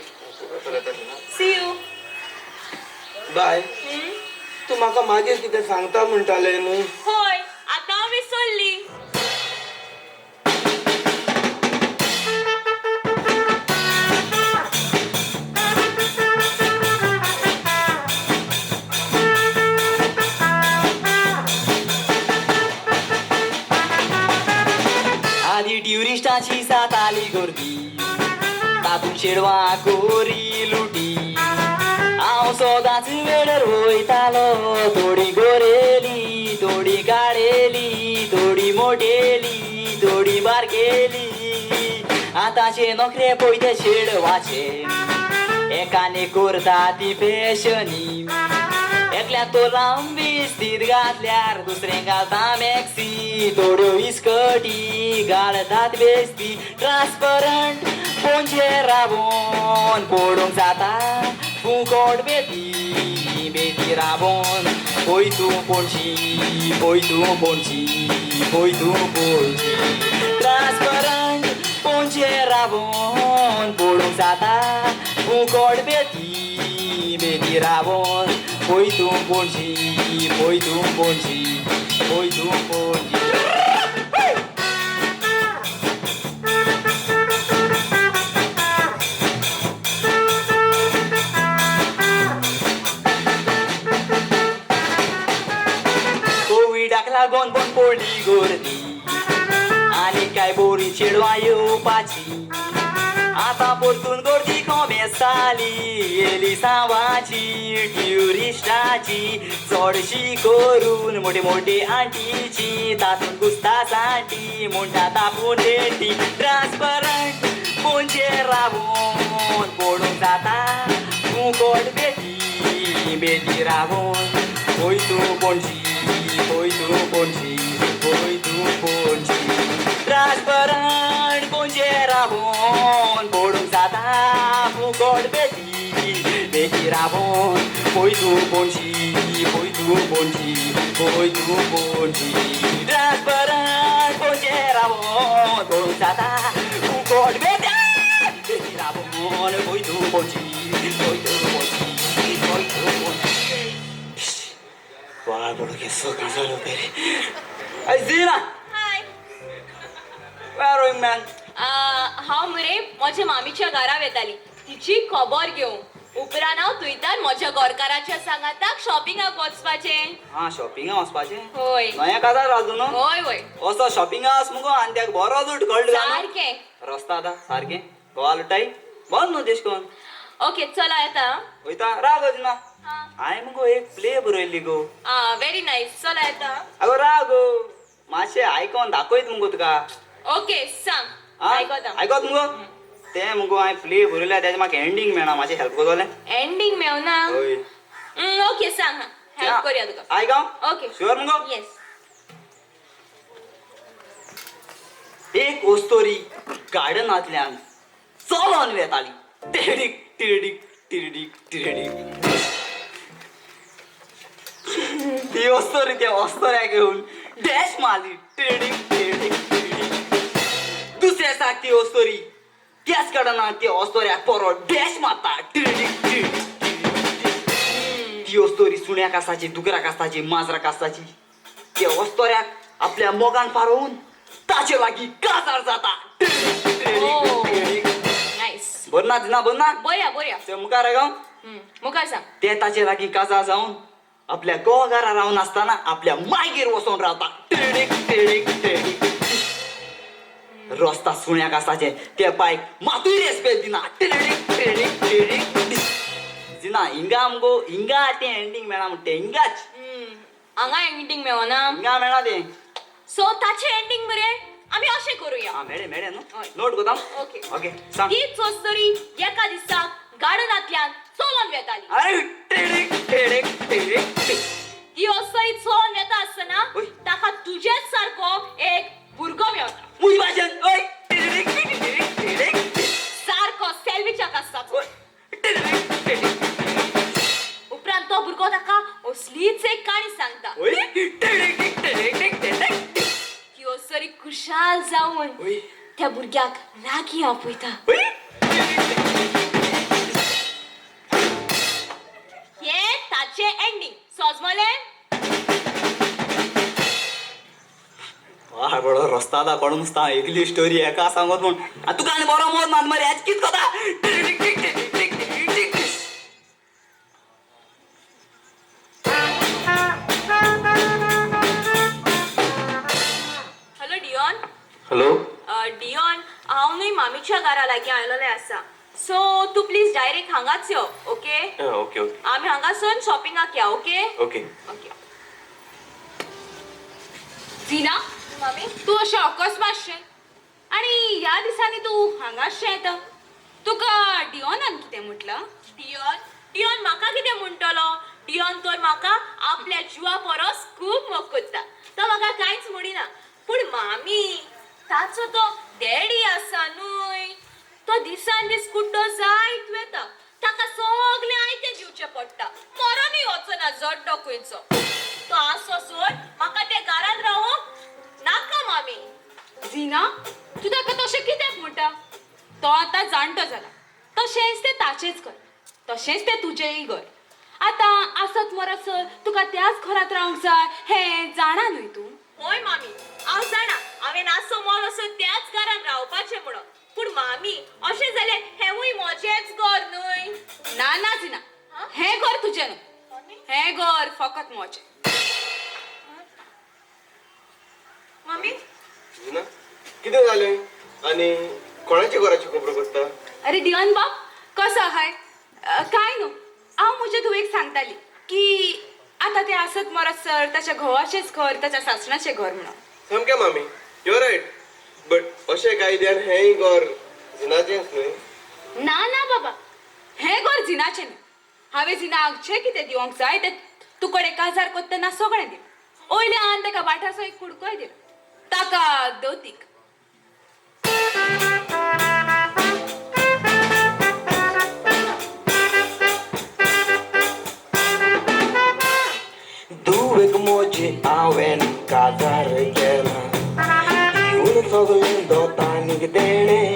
चल येता. See you. बाय, तूं म्हाका मागीर कितें सांगता म्हणटालें न्हू? हय, आतां हांव विसरली. आतांची जाताली गर्दी तातूंत चेडवां कोरी लुटी हांव सदांच वेळेर वयतालो थोडी गोरेली थोडी काळेली थोडी मोटेली थोडी बारकेली आतांचे नोकरे पळय ते चेडवाचे एकाने करता ती फॅशनी एकल्या तो लांबी स्थित घातल्यार दुसरें घालता मॅक्सी थोड्यो इस्कटी घालतात बेस्ती ट्रान्सपरंट पोंचे रावोन पडूंक जाता फुकट बेती बेती रावोन पळय तूं पणजी पळय तूं पणजी पळय तूं पणजी ट्रान्सपरंट पोंचे रावोन पडूंक जाता फुकट बेती बेती रावोन पळय तूं पणजी पळय तूं पणजी पळय तूं पणजी. कोविडाक लागोन पण पडली गर्दी आनी काय बोरी चेडवां येवपाची आतां परतून गर्दी कोमेसाली एलिसांवाची ट्युरिस्टाची चडशी करून मोठी मोठी आंटीची तातूंत घुसता सांटी म्हणटा तापून देंटी ट्रान्सपरंट पोंचे रावोन पडूंक जाता फुकट बेती बेती रावोन पळय तूं पणजी पळय तूं पणजी पळय तूं पणजी ट्रान्सपरंट पोंचे रावोन पडूंक जाता फुकट बेती बेती रावोन पळय तूं पणजी पळय तूं पणजी पळय तूं पणजी ट्रान्सपरंट पोंचे रावोन पडूंक जाता फुकट बेती बेती रावोन पळय तूं पणजी पळय तूं पणजी पळय तूं पणजी. वा बडो केसो काजार होते रे. अय Zina, hi. Where are you man? हांव मरे म्हज्या मामीच्या घरा वेताली तिची खबर घेवंक. उपरांत हांव थंयतान म्हज्या गोरकाराच्या सांगाताक शॉपिंगाक वचपाचें. हा शॉपिंगाक वचपाचें? हय. नया काजार घाल तूं न्हू? हय हय. असो शॉपिंगाक वच मुगो आनी तेका बरो लूट कळ्ळें तुका न्हू? सारकें. रस्ता आतां सारकें गोवा लुटाय बंद न्हू तेश कोन. ओके चला येता. वयता राव गो जिना. हांवें मुगो एक प्ले बरयल्ली गो. आ व्हेरी नायस चला येता. आगो राव गो मातशें आयकोन दाखयत मुगो तुका. ओके सांग. आयकता. आयकत मुगो तें मुगो हांवें प्ले बरयल्या तेजें म्हाका एंडींग मेळना मातशें हेल्प करतलें? एंडींग मेवना. हय. ओके सांग. हेल्प करूया तुका. आयक हांव. ओके. शुअर मुगो? येस. एक ओस्तोरी गार्डनांतल्यान चलोन वेताली टिरडीक टिरडीक टिरडीक टिरडीक. ती ओस्तोरी त्या ओस्तोऱ्याक घेवन डॅश मारली टिरडीक टिरडीक टिरडीक. दुसऱ्या दिसाक ती ओस्तोरी त्याच गार्डनांत त्या ओस्तोऱ्याक परत डॅश मारता टिरडीक टिरडीक टिरडीक. ती ओस्तोरी सुण्याक आसाची दुकराक आसताची माजराक आसताची त्या ओस्तोऱ्याक आपल्या मोगान फारोवन ताचे लागीं काजार जाता. नायस. बरं ना दिना बरं ना? बया बया. ते मुखार आयक. मुखार सांग. ते ताचे लागीं काजार जावन आपल्या गोवा घरा रावन आसतना आपल्या मायगेर वचोन रावता. टिरडीक टिरडीक टिरडीक. रस्ता सुण्याक आसाचे ते बायक मातूय रेस्पेद दिना. टिरडीक टिरडीक टिरडीक. दिना हिंगा मुगो हिंगा तें एंडींग मेळना म्हणटा तें हिंगाच. हांगा एंडींग मेवना. हिंगा मेळना तें. सो ताचें एंडींग मरे आमी अशें करुया. आं मेळ्ळें मेळ्ळें न्हू? हय. नोट कोता. ओके. ओके सांग. तीच वस्तरी एका दिसाक गार्डनांतल्यान चलोन वेताली. अरे टिरडीक टिरडीक टिरडीक. ती वस्तरी चलोन वेता आसतना हय. ताका तुजेच सारको एक भुरगो मेवता. म्हजी भाशेन. हय. टिरडीक टिरडीक टिरडीक. सारको सेल्विचाक आसता. हय. टिरडीक टिरडीक. उपरांत तो भुरगो ताका असलीच एक काणी सांगता. हय. टिरडीक टिरडीक टिरडीक. ती वस्तरी खुशाल जावन हय. त्या भुरग्याक लागीं आपयता. हय. हें ताचें एंडींग सोजमलें? वा बडो रस्ता दा कोण नुसता एकली स्टोरी एका सांगत म्हूण आनी तुका आनी बरो मोद मात मरे हेच कित कोता. टिरडीक टिरडीक टिरडीक टिरडीक. Hello Dion. Hello. Dion मामीच्या घरा लागीं आयलोले आसा. सो तूं प्लीज डायरेक्ट हांगाच यो, ओके? Okay okay. आमी हांगासून शॉपिंगाक या, ओके? ओके. ओके. झिना, मामी, तूं अशें अकस्मातशें आनी ह्या दिसांनी तूं हांगाशें येता, तुका डिओनान कितें म्हटलां? डियॉन, डियॉन म्हाका कितें म्हणटलो? डियॉन तर म्हाका आपल्या जिवा परस खूब मोग करता. तो म्हाका कांयच म्हणिना. पूण मामी, ताचो तो डॅडी आसा न्हय, तो दिसान दीस कुड्डो जायत वता. ताका सगळें आयतें दिवचें पडटा. मरोनूय वचना जड्डो खंयचो तो आसो सोड. म्हाका ते घरान रावूंक नाका मामी. झिना, तूं ताका तशें कित्याक म्हणटा? तो आतां जाणटो जाला. तशेंच तें ताचेंच घर, तशेंच तें तुजेंय घर. आतां आसत मरत सर तुका त्याच घरांत रावंक जाय हें जाणा न्हय तूं? हय मामी, हांव जाणा हांवें आसो मोल असो त्याच घरान रावपाचें म्हणून. पूण मामी, अशें जाल्यार हेंवूय म्हजेंच घर न्हय? ना ना झिना, हें घर तुजें न्हय, हें घर फकत म्हजें. मामी, ना कितें जालें आनी कोणाच्या घराची खबर करता? अरे डियन बाब, कसो आहाय? काय न्हू, हांव म्हजे धुवेक सांगताली की आतां तें आसत मरत सर ताच्या घोवाचेंच घर, ताच्या सासणाचें घर म्हणून. सामकें मामी, your right, but अशें कायद्यान हेंय घर झिनाचेंच न्हय? ना ना बाबा, हें घर झिनाचें न्हय. हांवें झिनाक जें कितें दिवंक जाय तें तुकडे काजार करतना सगळें दिलें. वयल्यान ताका वाठाचो एक कुडकोय दिलो, ताका दोतीक. धुवेक मोजे हांवें काजार केला, दिवन सगळें दोतांनीक देणें.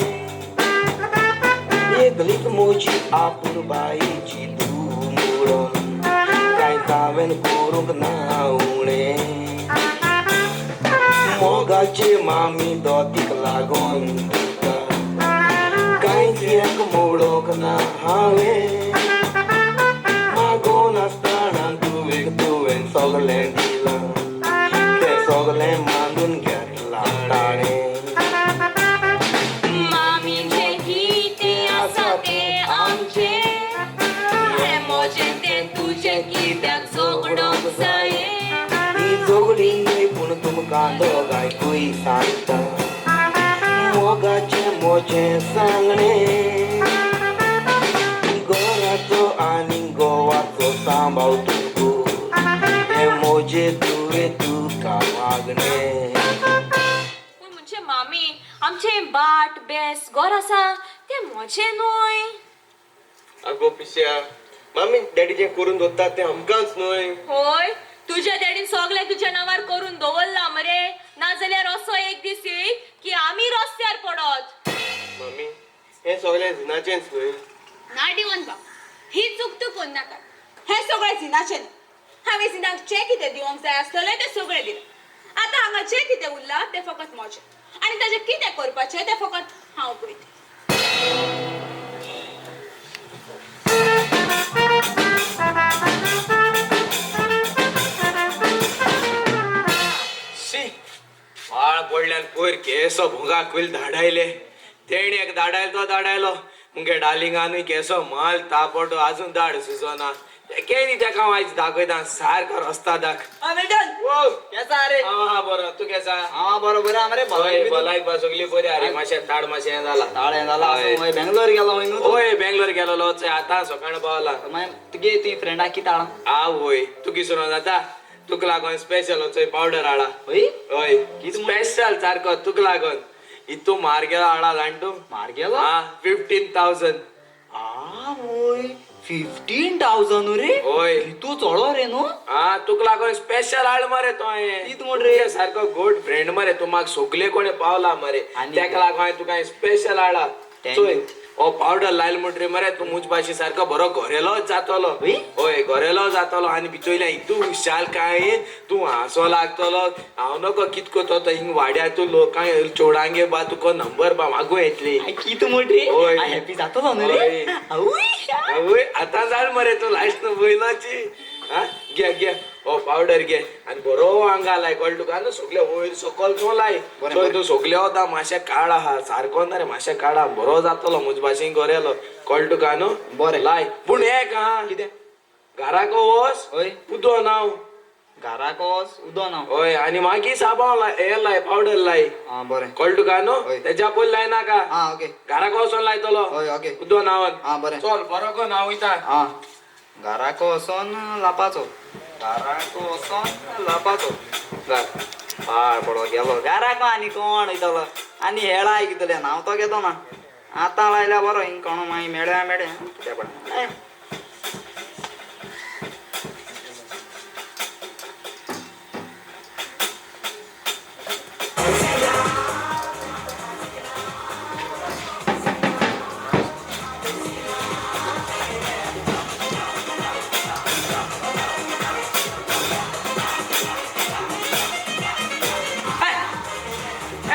एकलीच म्हजी आपुलबायेची धूव म्हणून कांयच हांवें करूंक ना उणें. मोगाचे मामी दोतीक लागोन तुका कांयच एक मोडोंक ना हांवें. मागोन आसतना तुवें तुवें सगळें दिलां, तें सगळें मानून घेतलां ताणें. मामीचें कितें आसा तें आमचें, हें म्हजें तें तुजें कित्याक झगडोंक जायें? ही झगडीं न्हय पूण तुमकां दोगांयकूय सांगता मोगाचें म्हजें सांगणें. घराचो आनी गोवाचो सांबाळ तूं कर, हें म्हजें तुवें तुका मागणें. पूण म्हणजे मामी, आमचें बाट बेस घर आसा तें म्हजें न्हय? आगो पिश्या, मामी डॅडी जें करून दवरता तें आमकांच न्हय? होय, तुज्या डॅडीन सगळें तुज्या नांवार करून दवरलां मरे. नाजाल्यार असो एक दीस येयत की आमी रस्त्यार पडत. मामी, हें सगळें झिनाचेंच न्हय? ना डिवन बाब, ही चूक तूं करनाका. हें सगळें झिनाचें न्हय. हांवें झिनाक जें कितें दिवंक जाय आसतलें तें सगळें दिलें. आतां हांगा जें कितें उरलां तें फकत म्हजें, आनी ताजें कितें करपाचें तें फकत हांव पळयतां. शी, वाळ पडल्यान पयर केसो भुंगाक वयल धाडायले. तेणी एक धाडायलो तो धाडायलो, मुगे डार्लिंगानूय केसो माल तापटो आजून दाड सुचना. केनी तेका हांव आयज दाखयता सारको रस्ता दाख. मिल्टन, ओ केसा रे? हा बरो, तूं केसा? हा बरो बरो मरे. हय, भलायक बा सगळी बरी. अरे मातशें ताड मातशें हें जाला. ताळ हें जाला. आसूं, बेंगलोर गेलो न्हू तूं? हय, बेंगलोर गेलोलो, आतां सकाळ पावला. मागीर तुगे तुजी फ्रेंडाक कितें हाडा? आवय, तूं किसरो जाता, तुका लागून स्पेशल चोय पावडर हाडा. हय? हय, स्पेशल सारको तुका लागून. इतू मार्गेलो हाडा जाण तूं? मार्गेलो? हा, 15,000. आवय, 15,000 रे? हय. तूं चोडो रे न्हू? हा, तुका लागून स्पेशल हाड मरे तो. कित म्हण रे? सारको गुड फ्रेंड मरे तूं, म्हाका सगले कोणे पावला मरे, तेका लागून हांवें तुका स्पेशल हाडा. चोय, हो पावडर लायल म्हणटरी मरे तूं मुज भाशे सारको बरो गोरेलो जातलो. हय, गोरेलो जातलो आनी भितरल्या इतू विशाल काय तूं हांसो लागतलो. हांव नको कितको तो हिंग वाड्यार तूं लोकांक चोडांगे बा तुका नंबर बा मागूं येतली. कित म्हणटी? हय. हॅपी जातलो न्हू रे? आवय, आतां जाण मरे तूं लास्ट पयलोची. हा, घे घे, हो पावडर घे आनी बरो आंगा लाय कळ्ळें तुका न्हू सगळे वयर सकल तो लाय. बरें, चोय बरें. तूं सगळे वता मातशें काळ आहा सारको ना रे मातशें काडा बरो जातलो म्हजे भाशेन गोरेलो कळ्ळें तुका न्हू. बरें. लाय पूण एक आहा कितें? घराक वच हय. उदो नाव. घराक वच उदो ना. हय आनी मागीर साबण लाय हे लाय पावडर लाय. आं बरें. कळ्ळें तुका न्हू हय. तेज्या पयलीं लाय नाका. आं ओके. घराक वचोन लायतलो. हय ओके. उदो नावन. आं बरें. चल बरो कर हांव वयता. आं घराक वचोन लापाचो घराक वचोन लापाचो पाड पडो गेलो घराक आनी कोण वयतलो आनी हेळा कितले हांव तो घेतो ना आतां लायल्या बरो हिंग कोण मागीर मेळ्या मेळ्या कित्या पडना.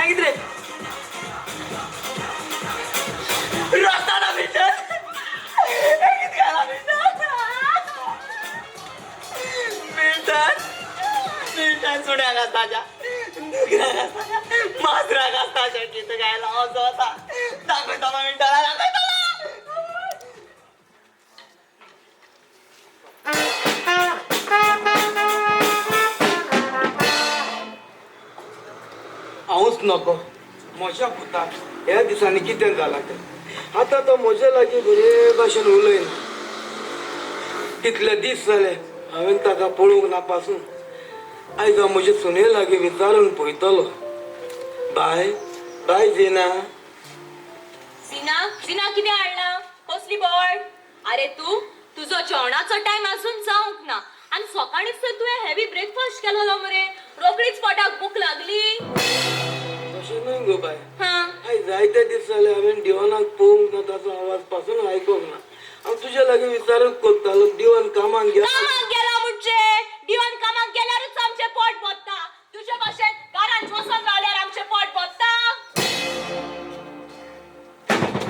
कितें रस्ता मिल्टन मिल्टन मिल्टन सुण्याक आसताच्या दुकराक आसताच्या माजराक आसताच्या कितें काय लावचो आतां दाखयतलो मिल्टना दाखयतलो. हांवूच नको म्हज्या पुताक ह्या दिसांनी कितें जालां तें आतां तो म्हज्या लागीं बरे भाशेन उलयना. कितले दीस जाले हांवें ताका पळोवंक ना पासून. आयज हांव म्हजे सुने लागीं विचारून पळयतलो. बाय बाय जिना. जिना जिना कितें हाडलां कसली बोवाळ? आरे तूं तुजो जेवणाचो टायम आजून जावंक ना आनी सकाळीच तर तुवें हेवी ब्रेकफास्ट केलेलो मरे. रोखडीच पोटाक भूक लागली. तशें न्हय गो बाय. हां आयज जायते दीस जाले हांवें डिवनाक पळोवंक ना ताचो आवाज पासून आयकूंक ना. हांव तुज्या लागीं विचारूंक कोत्तालो डिवन कामाक गेला. कामाक गेला म्हणजे डिवन कामाक गेल्यारूच आमचें पोट भरता. तुजे भाशेन घरान बसून रावल्यार आमचें पोट भरता.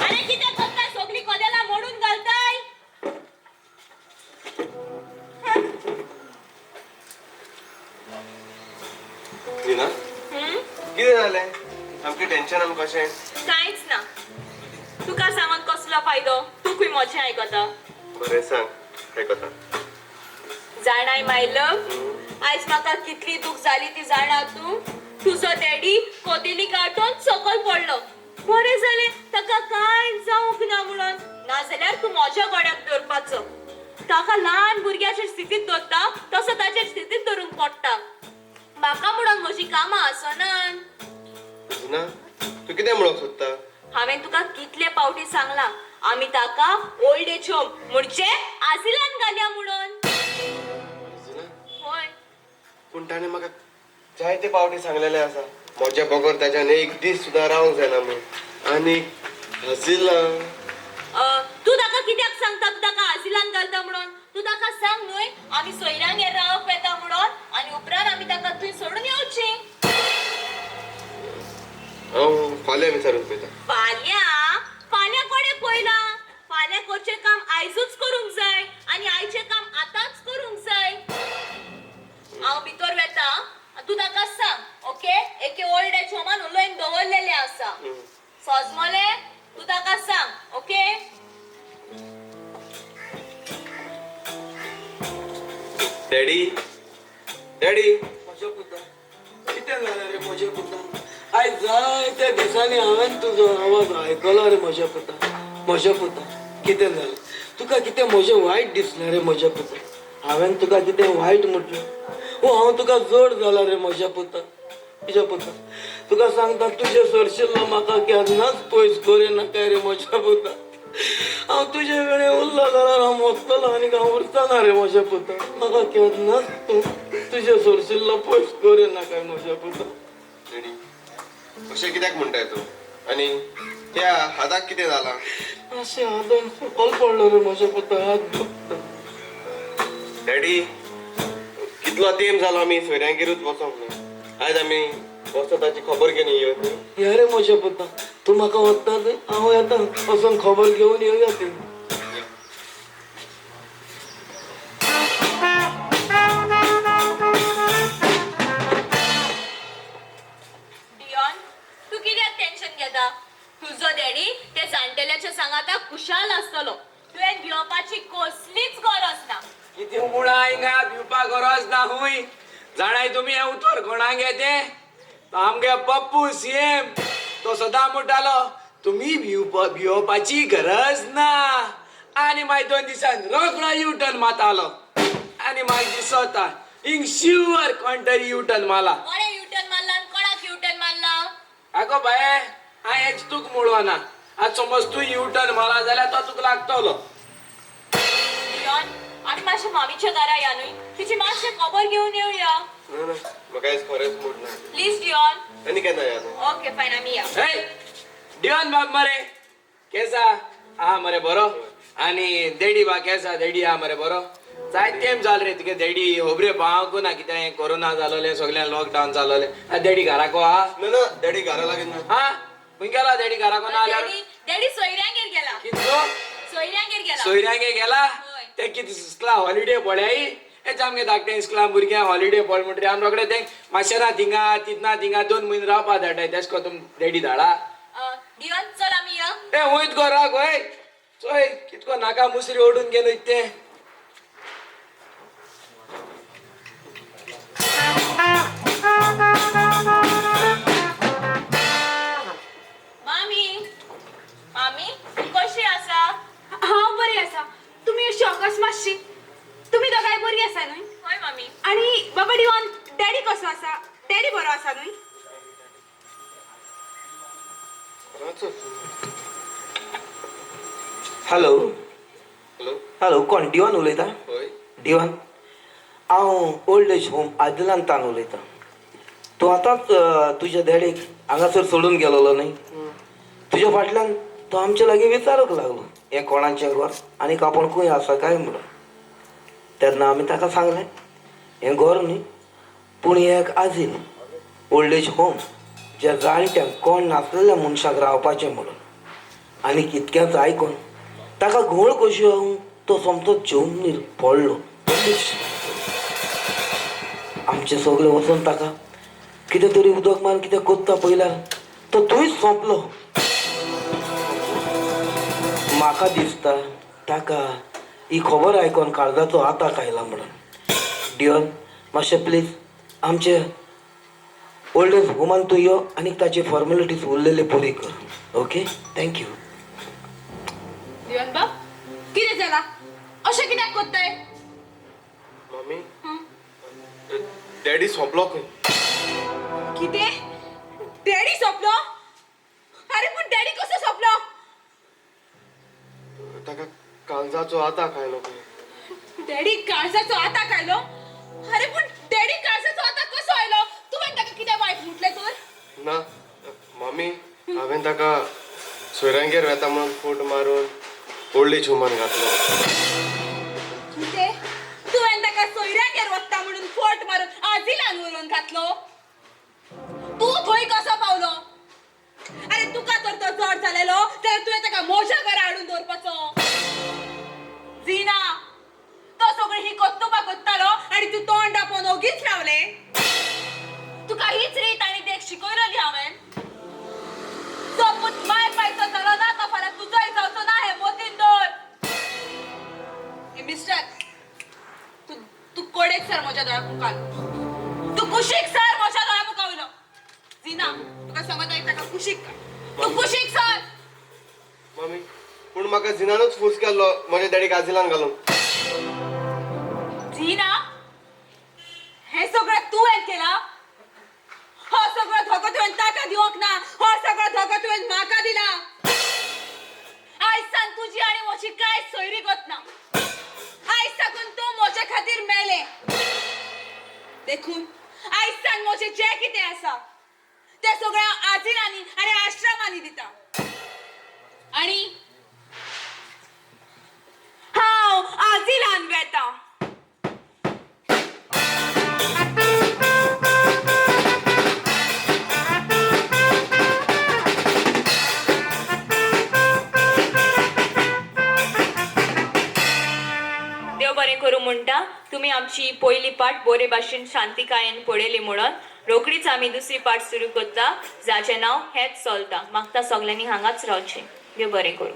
आरे कितें करताय सगळीं कदेलां मोडून घालताय. जिना कितें जालें सामकें टेन्शनान कशें? कांयच ना. तुका सांगून कसलो फायदो? तूं खंय म्हजें आयकता? बरें सांग आयकता. जाणाय माय लव आयज म्हाका कितली दूख जाली ती जाणा तूं. तुजो डॅडी कोदेली काटून सकयल पडलो. बरें जालें ताका कांय जावंक ना म्हणून. नाजाल्यार तूं म्हज्या गोड्याक दवरपाचो. ताका ल्हान भुरग्याचे स्थितींत दवरता तसो ताचे स्थितींत धरूंक पडटा. म्हाका म्हणून म्हजी कामां आसनात. जिना तूं कितें म्हणूंक सोदता? हांवें तुका कितले पावटी सांगलां आमी ताका ओल्ड एज होम म्हणजे आजिलान घालया म्हणून. हय पूण ताणें म्हाका जायते पावटी सांगलेलें आसा म्हज्या बगर ताच्यान एक दीस सुद्दां रावंक जायना म्हणून. आनी आजिलान तूं ताका कित्याक सांगता तूं ताका आजिलान घालता म्हणून? तूं ताका सांग न्हय आमी सोयऱ्यांगेर रावंक वेता म्हणून आनी उपरांत आमी ताका थंय सोडून येवची. हांव फाल्यां विचारून पळयता. फाल्यां फाल्यां कोणें पळयलां? फाल्यां करचें काम आयजूच करूंक जाय आनी आयचें काम आतांच करूंक जाय. हांव भितर वेता तूं ताका सांग ओके. एके ओल्ड एज होमान उलोवन दवरलेलें आसा सजमलें. तूं ताका सांग ओके. डॅडी डॅडी म्हज्या पुता कितें जालें रे म्हज्या पुता? आयज जायत्या दिसांनी हांवें तुजो आवाज आयकलो रे म्हज्या पुता. म्हज्या पुता कितें जालें तुका? कितें म्हजें वायट दिसलें रे म्हज्या पुता? हांवें तुका कितें वायट म्हटलें? ओ हांव तुका जड जाला रे म्हज्या पुता. म्हज्या पुता तुका सांगता तुजे सरशिल्लो म्हाका केन्नाच पयस करी नाका रे म्हज्या पुता. हांव तुजे वेळे उरलो जाल्यार हांव मोत्तलो आनी हांव उरचो रे म्हज्या पुता. म्हाका केन्नाच तूं तुजे सरशिल्लो पयस करी नाका म्हज्या पुता. डॅडी अशें कित्याक म्हणटाय तूं? आनी त्या हाताक कितें जालां? अशें हातान सकयल पडलो रे म्हज्या पुता. हात दुखता. डॅडी कितलो तेंप जालो आमी सोयऱ्यांगेरूच वचोंक ना. आयज आमी वचता ताची खबर घेवन येवया. या रे म्हज्या पुता तूं म्हाका वता हांव येता वचोन खबर घेवन येवया ती. गरज ना हुंय. जाणाय तुमी हें उतर कोणाक तें? आमगे पप्पू सीएम तो सदां म्हणटालो तुमी भिवपाची गरज ना. आनी मागीर 2 दिसान रोकडो यू टर्न मारतालो आनी मागीर दिसता हिंग शुअर कोण तरी यू टर्न मारला. कोणे यू टर्न मारला आनी कोणाक यू टर्न मारला? आगो बाये, हांवें हेच तुका म्हणलो. आज समज तूं यू टर्न मारला जाल्यार तो तुका लागतलो. डियॉन, आमी मातशें मामीच्या घरा या न्हय, तिची मातशें खबर घेवन येवया. ना ना, म्हाका आयज खरेंच मूड ना. Please Dion. आनी केन्ना या तूं? ओके फायन, आमी या. हे डियॉन बाब मरे केसा आहा मरे बरो? आनी देडी बा केसा? देडी आहा मरे बरो? जायत तेम जाल रे तुगे देडी होबरे पावंकू ना, कितें कोरोना जालोलें, सगळ्यांक लॉकडावन जालोलें. देडी घराको आहा? ना ना, डॅडी घरा लागीं ना. हा खंय गेला देडी घराको ना जाल्यार? डॅडी सोयऱ्यांगेर गेला. कितलो सोयऱ्यांगेर गेला? सोयऱ्यांगेर गेला? ते कितें इस्कला हॉलिडे पळय, हेच आमगे धाकटे इस्कला भुरग्यांक हॉलिडे पळ म्हणटरी आमी रोखडे तेंक मातशें ना थिंगा तितना थिंगा 2 म्हयने रावपा धाडटाय. तेश कोन्न तुम डॅडी धाडा. डियॉन चल आमी या. ए वयत गो राग वय चोय कितको नाका मुसरी ओडून गेलो तें. मामी, मामी कशी आसा? हांव बरी आसा. तुमी अशी अकस्मात मातशी, तुमी दोगांय बरी आसा न्हय? हय मामी. आनी बाबा डियॉन, डॅडी कसो आसा? डॅडी बरो आसा न्हय? Hello hello. हॅलो, कोण डिवान उलयता? हय. डिवान, हांव ओल्ड एज होम आदिलांतान उलयतां. तूं आतांच तुज्या डॅडीक हांगासर सोडून गेलोलो न्हय? तुज्या फाटल्यान तो आमच्या लागीं विचारूंक लागलो हें कोणाचें घर आनी आपूण खंय आसा काय म्हणून. तेन्ना आमी ताका सांगलें हें घर न्हय पूण हें एक आजील, ओल्ड एज होम, ज्या जाणट्यांक कोण नासलेल्या मनशाक रावपाचें म्हणून. आनी इतक्याच आयकून ताका घोळ कशी येवन तो सोमतो जमनीर पडलो. आमचे सगळे वचून ताका कितें तरी उदक मारून कितें कोत्ता पळयल्यार तो थंयच सोंपलो. म्हाका दिसता ताका ही खबर आयकून काळजाचो आताक आयला म्हणून. डियॉन मातशें प्लीज आमचे ओल्ड एज होमान तूं यो आनी ताची फॉर्मेलिटीज उरलेली पुरी कर. Okay, thank you. Dion बाब, कितें जाला? अशें कित्याक कोत्ताय? मम्मी, डॅडी सोंपलो खंय. कितें? डॅडी सोंपलो? अरे पूण डॅडी कसो सोंपलो? ताका काळजाचो आताक आयलो खंय. डॅडी काळजाचो आताक आयलो? अरे पूण डॅडी काळजाचो आताक कसो आयलो? तुवें ताका कितें वायट म्हटलें तर? ना मम्मी, हांवें ताका सोयऱ्यांगेर वेता म्हणून फोट मारून ओल्ड एज होमान घातलो. कितें? तुवें ताका सोयऱ्यांगेर वता म्हणून फोट मारून आजिलान व्हरून घातलो? तूं थंय कसो पावलो? अरे तुका तर तो चड जालेलो जाल्यार तुवें ताका म्हज्या घरा हाडून दवरपाचो. जिना, तो सगळी ही कर्तुबां करतालो आनी तूं तोंड आपोवन ओगीच रावलें. तुका हीच रीत आनी देख शिकयलेली हांवें. जो पूत माय पायचो जालो ना तो फाल्यां तुजोय जावचो ना हें मोतीन दवर. मिस्टर, तूं कोडेक सर म्हज्या दोळ्या मुखार, तूं कुशीक सर म्हज्या दोळ्या मुखार वयलो. जिना, तुका सांगत ताका कुशीक काड. तूं कुशीक सर. मम्मी, पूण म्हाका जिनानूच फोर्स केल्लो म्हज्या डॅडीक आजिलान घालून. जिना, हें सगळें तुवें केलां? हो सगळो धोको तुवें ताका दिवंक ना, हो सगळो धोको तुवें म्हाका दिला. आयज सावन तुजी आनी म्हजी कांय सोयरीगत ना. आयज साकून तूं म्हजे खातीर मेलें. देखून आयज सावन म्हजें जें कितें आसा तें सगळें हांव आजिलांनी आनी आश्रमांनी दिता. आनी हांव आजिलान वेता. देव बरें करूं म्हणटा, तुमी आमची पयली पाट बरे भाशेन शांतिकायेन पळयली म्हणून. रोखडीच आमी दुसरी पाट सुरू करता, जाचें नांव हेंच चलता. मागता सगल्यांनी हांगाच रावचें. देव बरें करूं.